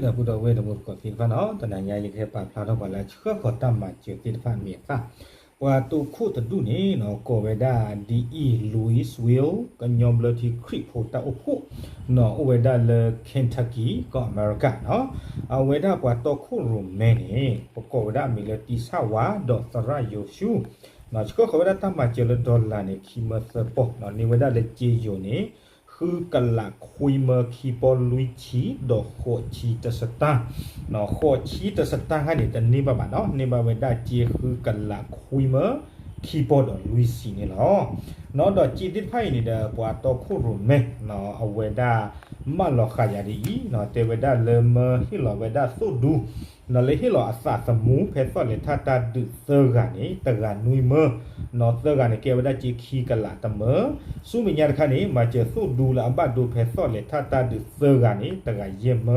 ဒီပုၢ်ဒီဝဲၢ်တံၤသကိးသ့ၣ်တဖၣ်နီၤ, တနၤညါယကဟဲပာ်ဖျါထီၣ်ပှၤလၢအဆှၢဃီၤတၢ်မၤစၢၤသ့ၣ်တဖၣ်အမံၤအသၣ်, ပှၤတိခိၣ်တဒူၣ်န့ၣ်နီၤ ကိးဝဲဒၣ်ဒ်အံၤ Louisville ကညီဘျၢထံခရံာ်ဖိတၢ်အိၣ်ဖှိၣ်နီၤ အိၣ်ဝဲဒၣ်လၢ Kentucky ကီၢ်အမဲရကၤနီၤ, အဝဲဒၣ်ပှၤတီခိၣ်ရိၣ်မဲန့ၣ် ပကိးဝဲဒၣ်အမံၤလၢ တံဆၣ်ဝါဒီးသရၣ်ယိၤၡူ ဆှၢဃီၤဝဲဒၣ်တၢ်မၤစၢၤလၢ dollar န့ၣ် ခံမၢသၢပီၢ်, န့ၢ်ဝဲဒၣ်လၢကၠ့ယိၤန့ၣ် ဃုကလးခွံမၢခံပီၢ်လွံၢ်ဆံဒီးဃိးဆံတစတၢၢ်, ဃိးဆံတစတၢၢ်ခါန့ၣ် တန့ၢ်ဘၣ်ဘၣ်နီၤ, န့ၢ်ဘၣ်ဝဲဒၣ်ကၠ့ဃုကလးခွံမၢခံပီၢ်ဒီးလွံၢ်ဆံန့ၣ်လီၤ. နီၤဒီးကၠ့သ့ၣ်တဖၣ်အံၤန့ၣ်ဒီး ပှၤတီခိၣ်ရိၣ်မဲ အဝဲဒၣ် မၢလီၤဃာ်ယၤဒ်အံၤ, တဲဝဲဒၣ်လၢမၢဟ့ၣ်လီၤဝဲဒၣ်သိၣ်ဒူ လၢဟ့ၣ်လီၤအသးသမူဖဲသီၣ်လဲၤထၣ်တၢ်ဒုးသၢဂၤန့ၣ် တဂၤနွံမၢ, သၢဂၤန့ၣ်ကဲဝဲဒၣ်ကၠ့ခံကလးတမၢ, ဆူမဲာ်ညါတခါန့ၣ် မၤစၢၤသိၣ်ဒူလၢအဘၣ်ဒိဖဲသီၣ်လဲၤထၣ်တၢ်ဒုးသၢဂၤန့ၣ် တဂၤယဲၢ်မ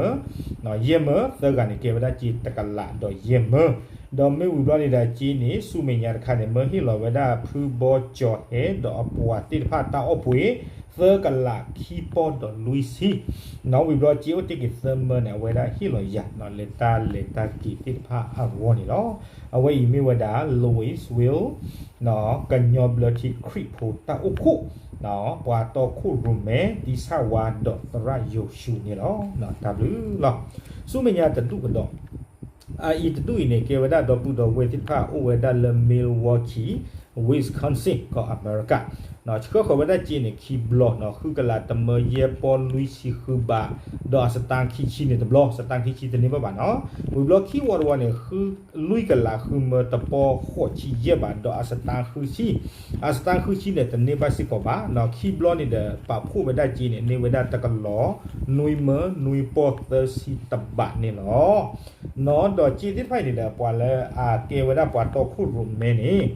ၢ, ယဲၢ်မၢသၢဂၤန့ၣ် ကဲဝဲဒၣ်ကၠ့တကလးဒီးယဲၢ်မၢ, ဒီးမ့ၢ်ဝံၤဘျီန့ၣ်ဒီးကၠ့န့ၣ် ဆူမဲာ်ညါတခါန့ၣ် မၢဟ့ၣ်လီၤဝဲဒၣ်ဖုဘီကၠီၤဟဲဒီးအပှၤသ့ၣ်တဖၣ်တၢ်အီၣ်ပှ့ၤ သၢကလးခံပီၢ်ဒီးလွံၢ်ဆံ, နီၤဝံၤဘျီကၠ့အိၣ်တ့ၢ်က့ၤသၢမၢန့ၣ် အဝဲဒၣ်ဟ့ၣ်လီၤယၤ လၢတၢ်လဲၤတၢ်က့ၤသ့ၣ်တဖၣ်အဂီၢ်န့ၣ်လီၤ. အဝဲအံၤမ့ၢ်ဝဲဒၣ် Louisville ကညီဘျၢထံခရံာ်ဖိတၢ်အိၣ်ဖှိၣ် ပှၤတီခိၣ်ရိၣ်မဲ တံဆၣ်ဝါဒီးသရၣ်ယိၤၡူန့ၣ်လီၤ. တၢ်ဘျုးလီၤ. ဆူမဲာ်ညါတဒူၣ်ကဒီး အအံၤတဒူၣ်အံၤန့ၣ် ကဲဝဲဒၣ်ဒီပုၢ်ဒီဝဲၢ်သ့ၣ်တဖၣ်အိၣ်ဝဲဒၣ်လၢ Milwaukee, Wisconsin ကီၢ်အမဲရကၤ, ဆှၢဃီၤဝဲဒၣ်ကၠ့န့ၣ် ခံဘျီနီၤ, ဃုကလးတမၢယဲၢ်ပီၢ်လွံၢ်ဆံဃုဘး, ဒီးအစတၢ်ခံဆံန့ၣ်တဘျီ, စတၢ်ခံဆံတန့ၢ်ဘၣ်ဘၣ်နီၤ, ဝံၤဘျီခံဝီတဝီန့ၣ် လွံၢ်ကလးဃုမၢတပီၢ်ဃိးဆံယဲၢ်ဘး, ဒီးအစတၢ်ဃုဆံ, အစတၢ်ဃုဆံန့ၣ် တန့ၢ်ဘၣ်စ့ၢ်ကီးဘၣ်နီၤ, ခံဘျီန့ၣ်ဒီး ပာ်ဖှိၣ်ဝဲဒၣ်ကၠ့န့ၣ် န့ၢ်ဝဲဒၣ်တကလီၤ နွံမၢနွံပီၢ်သၢဆံတဘးန့ၣ်လီၤ. နီၤဒီးကၠ့သ့ၣ်တဖၣ်အံၤန့ၣ်ဒီး ပှၤလၢအကဲဝဲဒၣ်ပှၤတီခိၣ်ရိၣ်မဲန့ၣ်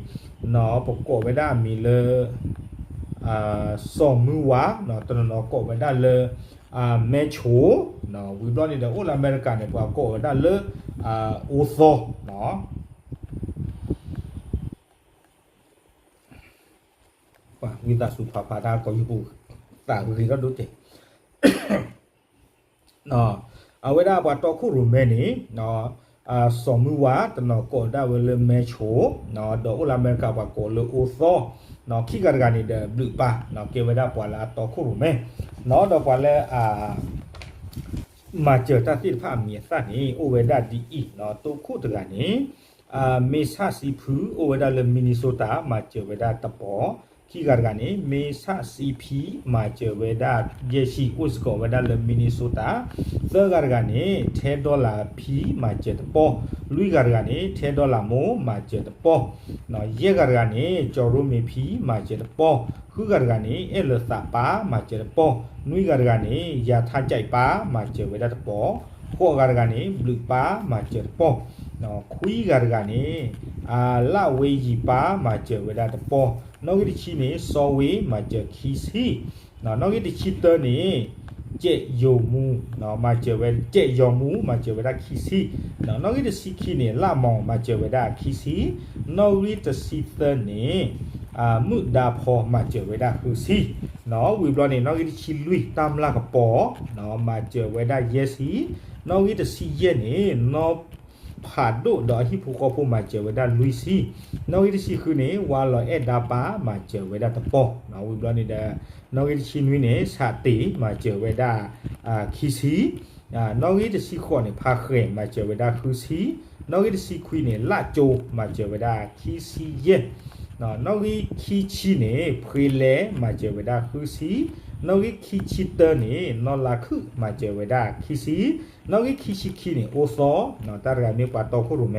နီၤပကိးဝဲဒၣ်အမံၤလၢ စီၤမုၢ်ဝါ, တနီၤနီၤကိးဝဲဒၣ်လၢ မဲဆိ, ဝံၤဘျီန့ၣ်ဒီး အိၣ်လၢအမဲရကၤန့ၣ် ပှၤကိးဝဲဒၣ်လၢ အိသီ, ဝံသးစူၤဖးဖးတၢ်ကီၢ်ယူၢ်ပူၤ သးဂ့ၤထီၣ်ဒိၣ်တဲာ် အဝဲဒၣ်ပှၤတီခိၣ်ရိၣ်မဲန့ၣ် စီၤမုၢ်ဝါ တနီၤကိးဒၣ်ဝဲလၢမဲဆိ, ဒီးအိၣ်လၢအမဲရကၤပှၤကိးလၢအိသီ, ခံဂၤတဂၤန့ၣ်ဒီးဘျုးပၢ် ကဲဝဲဒၣ်ပှၤလၢအတီခိၣ်ရိၣ်မဲ, ဒီးပှၤလၢအ မၤစၢၤတၢ်သ့ၣ်တဖၣ်အမံၤအသၣ်န့ၣ် အိၣ်ဝဲဒၣ်ဒ်အံၤ, တိခိၣ်တဂၤန့ၣ် မ့ဆၣ်စံဖု အိၣ်ဝဲဒၣ်လၢ Minnesota မၤစၢၤဝဲဒၣ်တပီၢ်, ခံဂၤတဂၤန့ၣ် မ့ဆၣ်စံဖံ မၤစၢၤဝဲဒၣ်ယဲၢ်ဆံ အိၣ်စ့ၢ်ကီးဝဲဒၣ်လၢ Minnesota, သၢဂၤတဂၤန့ၣ် ထဲဒီလၣ်ဖံ မၤစၢၤတပီၢ်, လွံၢ်ဂၤတဂၤန့ၣ် ထဲဒီလၣ်မိၢ် မၤစၢၤတပီၢ်, ယဲၢ်ဂၤတဂၤန့ၣ် ကၠီရိမ့ၤဖံ မၤစၢၤတပီၢ်, ဃုဂၤတဂၤန့ၣ် အဲၣ်လၢသးပၢ် မၤစၢၤတပီၢ်, နွံဂၤတဂၤန့ၣ် ယၤထါကၠဲးပၢ် မၤစၢၤဝဲဒၣ်တပီၢ်, ဃိးဂၤတဂၤန့ၣ် ဘျုးပၢ် မၤစၢၤတပီၢ်, ခွံဂၤတဂၤန့ၣ် လၣ်ဝ့ယံၤပၢ် မၤစၢၤဝဲဒၣ်တပီၢ်, နီၣ်ဂံၢ်တဆံန့ၣ် စီဝ့ မၤစၢၤခံဆံ, နီၣ်ဂံၢ်တဆံတၢန့ၣ် ကဲးယိၤမူ မၤစၢၤဝဲ ကဲးယီၤမူ မၤစၢၤဝဲဒၣ်ခံဆံ, နီၣ်ဂံၢ်တဆံခံန့ၣ် လၣ်မီၤ မၤစၢၤဝဲဒၣ်ခံဆံ, နီၣ်ဂံၢ်တဆံသၢန့ၣ် မုၣ်ဒါဖီ မၤစၢၤဝဲဒၣ်ဃုဆံ, နီၣ်ဝံၤဘျီန့ၣ် နီၣ်ဂံၢ်တဆံလွံၢ် တၢ်မျၢ်ကပီၤ မၤစၢၤဝဲဒၣ်ယဲၢ်ဆံ, နီၣ်ဂံၢ်တဆံယဲၢ်န့ၣ် နီၢ်ဖးဒိၣ်ဒီးအဟံၣ်ဖိဃီဖိ မၤစၢၤဝဲဒၣ်လွံၢ်ဆံ, နီၣ်ဂံၢ်တဆံဃုန့ၣ် ဝါလီၤအဲၣ်ဒါပၢ် မၤစၢၤဝဲဒၣ်တပီၢ်, ဝံၤဘျီန့ၣ်ဒီး နီၣ်ဂံၢ်တဆံနွံန့ၣ် ဆးတ့ၢ် မၤစၢၤဝဲဒၣ် ခံဆံ, နီၣ်ဂံၢ်တဆံဃိးန့ၣ် ဖါဃဲၤ မၤစၢၤဝဲဒၣ်ဃုဆံ, နီၣ်ဂံၢ်တဆံခွံန့ၣ် လၣ်ကၠိ မၤစၢၤဝဲဒၣ်ခံဆံယဲၢ်, နီၣ်ဂံၢ်ခံဆံန့ၣ် ဖှ့လဲ မၤစၢၤဝဲဒၣ်ဃုဆံ, နီၣ်ဂံၢ်ခံဆံတၢန့ၣ် နီၢ်လါခုၣ် မၤစၢၤဝဲဒၣ်ခံဆံ, နီၣ်ဂံၢ်ခံဆံခံန့ၣ် အိသီ, တၢ်တဂၤမ့ၢ်ပှၤတီခိၣ်ရိၣ်မဲ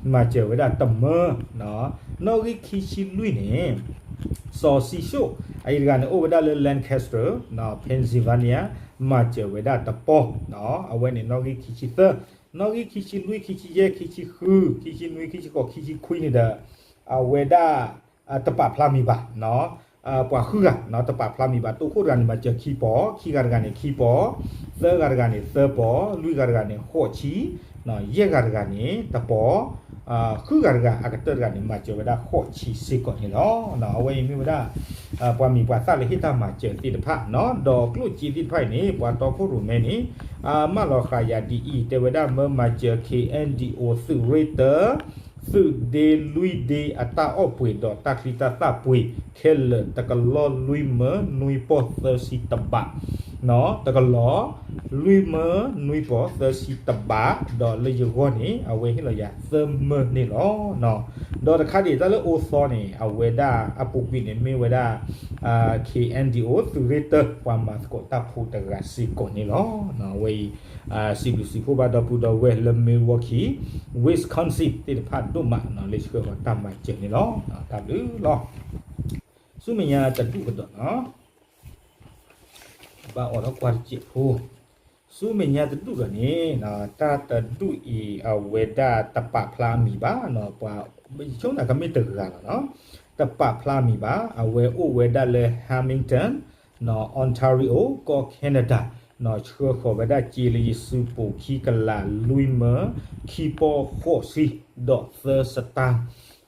မၤစၢၤဝဲဒၣ်တမၢ, နီၣ်ဂံၢ်ခံဆံလွံၢ်န့ၣ် စီၤစံၡိၣ် အအံၤတဂၤန့ၣ် အိၣ်ဝဲဒၣ်လၢ Lancaster, Pennsylvania, မၤစၢၤဝဲဒၣ်တပီၢ်, အဝဲန့ၣ်နီၣ်ဂံၢ်ခံဆံသၢ, နီၣ်ဂံၢ်ခံဆံလွံၢ် ခံဆံယဲၢ် ခံဆံဃု ခံဆံနွံ ခံဆံဃိး ခံဆံခွံန့ၣ်ဒီး အဝဲဒၣ် တပာ်ဖျါမံၤဘၣ်, ပှၤဃုဂၤ တပာ်ဖျါမံၤဘၣ်, တိခိၣ်တဂၤန့ၣ် မၤစၢၤခံပီၢ်, ခံဂၤတဂၤန့ၣ်ခံပီၢ်, သၢဂၤတဂၤန့ၣ်သၢပီၢ်, လွံၢ်ဂၤတဂၤန့ၣ်ဃိးဆံ, ယဲၢ်ဂၤတဂၤန့ၣ် တပီၤ, ဃုဂၤတဂၤ အကတၢၢ်တဂၤန့ၣ် မၤစၢၤဝဲဒၣ်ဃိးဆံစ့ၢ်ကီးန့ၣ်လီၤ. အဝဲအံၤမ့ၢ်ဝဲဒၣ် ပှၤမံၤပှၤသၣ်လၢဟ့ၣ်တၢ်မၤစၢၤသ့ၣ်တဖၣ်နီၤ, ဒီးကျိၣ်စ့သ့ၣ်တဖၣ်အံၤန့ၣ် ပှၤတီခိၣ်ရိၣ်မဲန့ၣ် မၢလီၤဃာ်ယၤဒ်အံၤ, တဲဝဲဒၣ်မၢမၤစၢၤ K N D O သုးရ့ၣ်တၢ သုးဒ့လွံၢ်ဒ့အတၢ်အီၣ်ပှ့ၤဒီးတၢ်ချံတၢ်သၣ်ပှ့ၤခဲလၢာ် တကလီၢ်လွံၢ်မၢနွံပီၢ်သၢဆံတဘး, တကလီၢ်လွံၢ်မၢနွံပီၢ်သၢဆံတဘး, ဒီးလၢယဂီၢ်န့ၣ် အဝဲဟ့ၣ်လီၤယၤသၢမၢန့ၣ်လီၤ. ဒီးတခါဒံးတၢ်လၢအိၣ်သီန့ၣ် အဝဲဒၣ်အပူၤကွံာ်န့ၣ်မ့ၢ်ဝဲဒၣ် K N D O သုးရ့ၣ်တၢ ပှၤမၤသကိးတၢ်ဖိတဂၤစ့ၢ်ကီးန့ၣ်လီၤ. အဝဲအံၤ စံးဘျုးစံးဖှိၣ်ဘၣ်ဒီပုၢ်ဒီဝဲၢ်လၢ Milwaukee, Wisconsin သ့ၣ်တဖၣ်ဒိၣ်မးလၢဆှၢဃီၤတၢ်မၤစၢၤန့ၣ်လီၤ. တၢ်ဘျုးလီၤ. ဆူမဲာ်ညါတဒူၣ်ကဒီးနီၤ, ဘၣ်အိးထီၣ်ကွၢ်တစဲးဖိ, ဆူမဲာ်ညါတဒူၣ်ဒီးန့ၣ် တၢ်တဒူၣ်အံၤအဝဲဒၣ်တပာ်ဖျါအမံၤဘၣ်, ပှၤဆိကမိၣ်ကမ့ၢ်တဂၤလီၤနီၤ, တပာ်ဖျါအမံၤဘၣ်, အဝဲအိၣ်ဝဲဒၣ်လၢ Hamilton, Ontario ကီၢ် Canada, ဆှၢဃီၤဝဲဒၣ်စ့လၢယစုပူၤ ခံကလးလွံၢ်မၢ ခံပီၢ်ဃိးဆံ ဒီးသၢစတၢၢ်,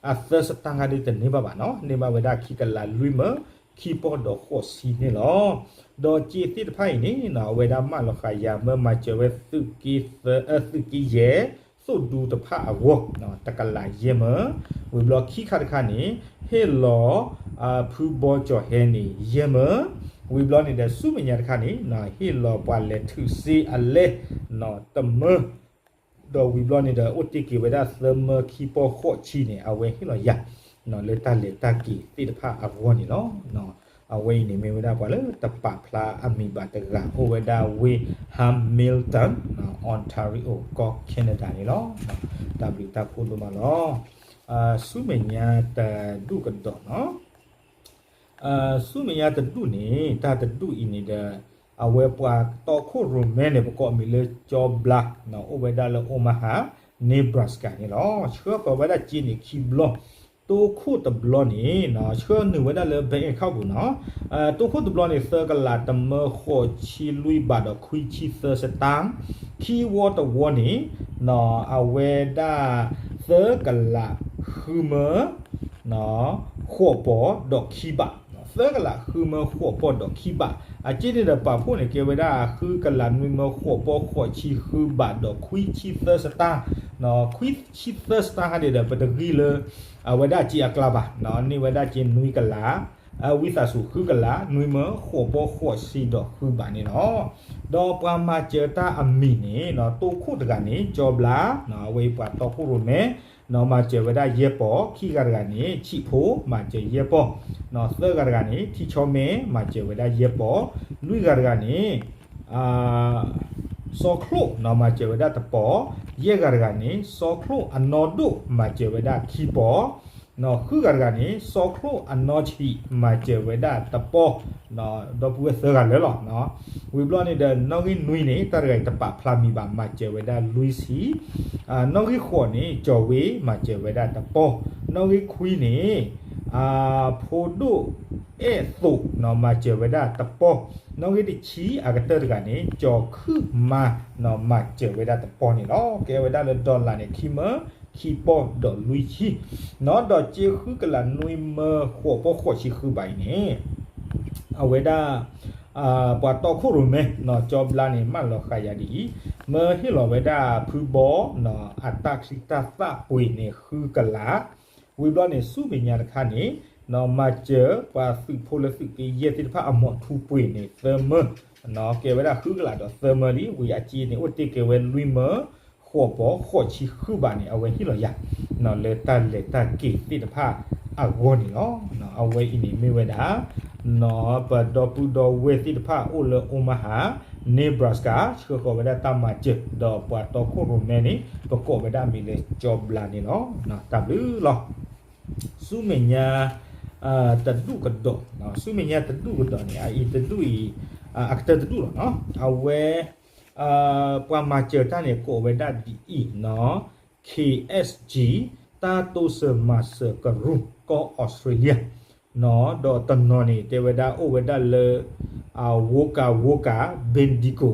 အသၢစတၢၢ်ဂၤဒ်တန့ၢ်ဘၣ်ဘၣ်နီၤ, န့ၢ်ဘၣ်ဝဲဒၣ်ခံကလးလွံၢ်မၢ ခံပီၢ်ဒီးဃိးဆံန့ၣ်လီၤ. ဒီးစ့သ့ၣ်တဖၣ်အံၤန့ၣ် အဝဲဒၣ်မၢလီၤဃာ်ယၤမၢမၤစၢၤဝဲ သုးက့ယဲၢ် သိၣ်ဒူတဖၣ်အဂီၢ် တကလးယဲၢ်မၢ, ဝံၤဘျီခံခါတခါန့ၣ် ဟ့ၣ်လီၤ ဖုဘီကၠီၤဟဲန့ၣ် ယဲၢ်မၢ, ဝံၤဘျီန့ၣ်ဒီးဆူမဲာ်ညါတခါန့ၣ် ဟ့ၣ်လီၤပှၤလဲၤထုးစ့အလဲ တမၢ, ဒီးဝံၤဘျီန့ၣ်ဒီး အိၣ်တ့ၢ်က့ၤဝဲဒၣ်သၢမၢခံပီၢ်ဃိးဆံန့ၣ် အဝဲဟ့ၣ်လီၤယၤ လၢတၢ်လဲၤတၢ်က့ၤသ့ၣ်တဖၣ်အဂီၢ်န့ၣ်လီၤ. အဝဲအံၤန့ၣ်မ့ၢ်ဝဲဒၣ်ပှၤလၢတပာ်ဖျါအမံၤဘၣ်တဂၤ အိၣ်ဝဲဒၣ်ဝ့ၢ် Hamilton, Ontario ကီၢ် Canada န့ၣ်လီၤ. တၢ်ဘျုးတၢ်ဖှိၣ်ဒိၣ်မးလီၤ. ဆူမဲာ်ညါတဒူၣ်ကဒီးနီၤ, ဆူမဲာ်ညါတဒူၣ်န့ၣ် တၢ်တဒူၣ်အံၤန့ၣ်ဒီး အဝဲပှၤတီခိၣ်ရိၣ်မဲန့ၣ် ပကိးအမံၤလၢကၠီဘျါ, အိၣ်ဝဲဒၣ်လၢ Omaha, Nebraska န့ၣ်လီၤ. ဆှၢဃီၤဝဲဒၣ်စ့န့ၣ်ခံဘျီ, တိခိၣ်တဘျီန့ၣ် ဆှၢနုာ်ဝဲဒၣ်လၢ bank account ပူၤနီၤ, တိခိၣ်တဘျီန့ၣ် သၢကလးတမၢ ဃိးဆံလွံၢ်ဘးဒီးခွံဆံသၢစတၢၢ်, ခံဝီတဝီန့ၣ် အဝဲဒၣ် သၢကလးဃုမၢ ဃိးပီၢ်ဒီးခံဘး, သၢကလးဃုမၢဃိးပီၢ်ဒီးခံဘး, အစ့န့ၣ်ဒီးပာ်ဖှိၣ်န့ၣ် ကဲဝဲဒၣ်ဃုကလးနွံမၢဃိးပီၢ်ဃိးဆံဃုဘးဒီးခွံဆံသၢစတၢၢ်, ခွံဆံသၢစတၢၢ်ဟါန့ၣ်ဒီး ပတဂံၢ်လၢ အဝဲဒၣ်စ့အကျါဘၣ်, န့ၢ်ဝဲဒၣ်စ့နွံကလး ဝံသးစူၤ ဃုကလးနွံမၢဃိးပီၢ်ဃိးဆံဒီးဃုဘးန့ၣ်လီၤ. ဒီးပှၤမၤစၢၤတၢ်အမံၤန့ၣ် တိခိၣ်တဂၤန့ၣ် ကၠီဘျါ, အဝဲပှၤတီခိၣ်ရိၣ်မဲ မၤစၢၤဝဲဒၣ်ယဲၢ်ပီၢ်, ခံဂၤတဂၤန့ၣ် ဆံးဖိ မၤစၢၤယဲၢ်ပီၢ်, သၢဂၤတဂၤန့ၣ် ထံဆီမဲ မၤစၢၤဝဲဒၣ်ယဲၢ်ပီၢ်, လွံၢ်ဂၤတဂၤန့ၣ် စီၤချိၣ် မၤစၢၤဝဲဒၣ်တပီၢ်, ယဲၢ်ဂၤတဂၤန့ၣ် စီၤချိၣ်အနီၢ်ဒိၣ် မၤစၢၤဝဲဒၣ်ခံပီၢ်, ဃုဂၤတဂၤန့ၣ် စီၤချိၣ်အနီၢ်ဆံး မၤစၢၤဝဲဒၣ်တပီၢ်, ဒီပုၢ်ဝဲၢ်သၢဂၤလၢာ်လီၤ. ဝံၤဘျီန့ၣ်ဒီး နီၣ်ဂံၢ်နွံန့ၣ် တၢ်တဂၤအံၤတပာ်ဖျါမံၤဘၣ် မၤစၢၤဝဲဒၣ်လွံၢ်ဆံ, နီၣ်ဂံၢ်ဃိးန့ၣ် ကၠီၤဝ့ မၤစၢၤဝဲဒၣ်တပီၢ်, နီၣ်ဂံၢ်ခွံန့ၣ် ဖိဒိၣ်အဲၣ်သိး မၤစၢၤဝဲဒၣ်တပီၢ်, နီၣ်ဂံၢ်တဆံအကတၢၢ်တဂၤန့ၣ် ကၠီၤခုၣ်မါ မၤစၢၤဝဲဒၣ်တပီၢ်န့ၣ်လီၤ. ကဲဝဲဒၣ်လၢ dollar န့ၣ် ခံမၢ ခံပီၢ်ဒီးလွံၢ်ဆံ, ဒီးစ့ဃုကလးနွံမၢဃိးပီၢ်ဃိးဆံဃုဘးအံၤန့ၣ် အဝဲဒၣ် ပှၤတီခိၣ်ရိၣ်မဲ ကၠီဘျါန့ၣ် မၢလီၤဃာ်ယၤဒ်အံၤ, မၢဟ့ၣ်လီၤဝဲဒၣ်ဖုဘီ အတၢ်ချံတၢ်သၣ်ပှ့ၤန့ၣ်ဃုကလး, ဝံၤဘျီန့ၣ် ဆူမဲာ်ညါတခါန့ၣ် မၤစၢၤပှၤသုးဖိလၢသုးက့ယဲၢ်သ့ၣ်တဖၣ်အမီၤထူပှ့ၤန့ၣ် သၢမၢ, ကဲဝဲဒၣ်ဃုကလးဒီးသၢမၢလံ, ဝံၤအစ့န့ၣ် အိၣ်တ့ၢ်က့ၤဝဲလွံၢ်မၢ ဃိးပီၢ်ဃိးဆံဃုဘးန့ၣ် အဝဲဟ့ၣ်လီၤယၤ လၢတၢ်လဲၤတၢ်က့ၤသ့ၣ်တဖၣ်အဂီၢ်န့ၣ်လီၤ. အဝဲအံၤန့ၣ်မ့ၢ်ဝဲဒၣ် ပဒီပုၢ်ဒီဝဲၢ်သ့ၣ်တဖၣ်အိၣ်လၢ Omaha, Nebraska ဆှၢဃီၤဝဲဒၣ်တၢ်မၤစၢၤ ဒီးပှၤတီခိၣ်ရိၣ်မဲန့ၣ် ပကိးဝဲဒၣ်မံၤလၢကၠီဘျါန့ၣ်လီၤ. တၢ်ဘျုးလီၤ. ဆူမဲာ်ညါ တဒူၣ်ကဒီး, ဆူမဲာ်ညါတဒူၣ်ကဒီးန့ၣ် အအံၤတဒူၣ်အံၤ အကတၢၢ်တဒူၣ်လီၤနီၤ. အဝဲ ပှၤမၤစၢၤတၢ်န့ၣ် ကိးဝဲဒၣ်ဒ်အံၤနီၤ, K S G တၢ်တိစၢၤမၤစၢၤကရူၢ် ကီၢ်အီစထြ့လယါ ဒီးတနီၤန့ၣ် တဲဝဲဒၣ်အိၣ်ဝဲဒၣ်လၢ Wagga Wagga, Bendigo,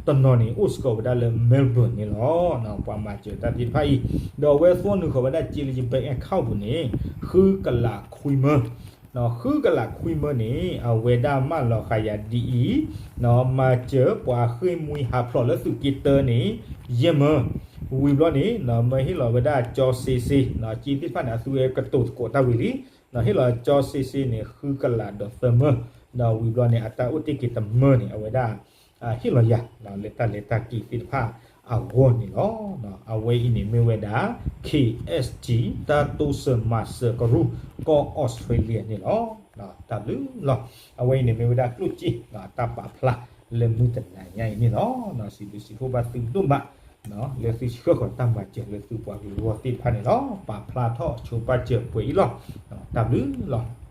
တနီၤန့ၣ် အိၣ်စ့ၢ်ကီးဝဲဒၣ်လၢ Melbourne န့ၣ်လီၤ. ပှၤမၤစၢၤတၢ်သ့ၣ်တဖၣ်အံၤ ဒီးအဝဲသွီနုာ်ဃီၤဝဲဒၣ်စ့လၢယ bank account ပူၤန့ၣ် ဃုကလးခွံမၢ, ဃုကလးခွံမၢန့ၣ် အဝဲဒၣ်မၢလီၤဃာ်ယၤဒ်အံၤ, မၤစၢၤပှၤဃ့ၢ်မှံဟးဖျိးလၢသုးက့တၢန့ၣ် ယဲၢ်မၢ, ဝံၤဘျီန့ၣ် မၢဟ့ၣ်လီၤဝဲဒၣ်ကၠီစ့စ့, စ့သ့ၣ်တဖၣ်န့ၣ် အသုဝဲကတိၤသကိးတၢ်ဝံၤလံ, ဟ့ၣ်လီၤကၠီစ့စ့န့ၣ် ဃုကလးဒီးသၢမၢ, ဒီးဝံၤဘျီန့ၣ် အတၢ်အိၣ်တ့ၢ်က့ၤတမၢန့ၣ် အဝဲဒၣ် ဟ့ၣ်လီၤယၤ လၢတၢ်လဲၤတၢ်က့ၤသ့ၣ်တဖၣ်အဂီၢ်န့ၣ်လီၤ. အဝဲအံၤန့ၣ်မ့ၢ်ဝဲဒၣ် K S G တၢ်တိစၢၤမၤစၢၤကရူၢ်ကီၢ်အီစထြ့လယါန့ၣ်လီၤ. တၢ်ဘျုးလီၤ. အဝဲအံၤန့ၣ်မ့ၢ်ဝဲဒၣ်ကျိၣ်စ့ တၢ်ပာ်ဖျါလၢမုၢ်တနၤညါအံၤန့ၣ်လီၤ. စံးဘျုးစံးဖှိၣ်ဘၣ်သုဒိၣ်မး လၢသုဆှၢဃီၤတၢ်မၤစၢၤလၢသုပှၤကလုာ်အဂီၢ်သ့ၣ်တဖၣ်န့ၣ်လီၤ. ပာ်ဖျါထီၣ်ဆိပာ်စၢၤပှဲၤအံၤလီၤ. တၢ်ဘျုးလီၤ.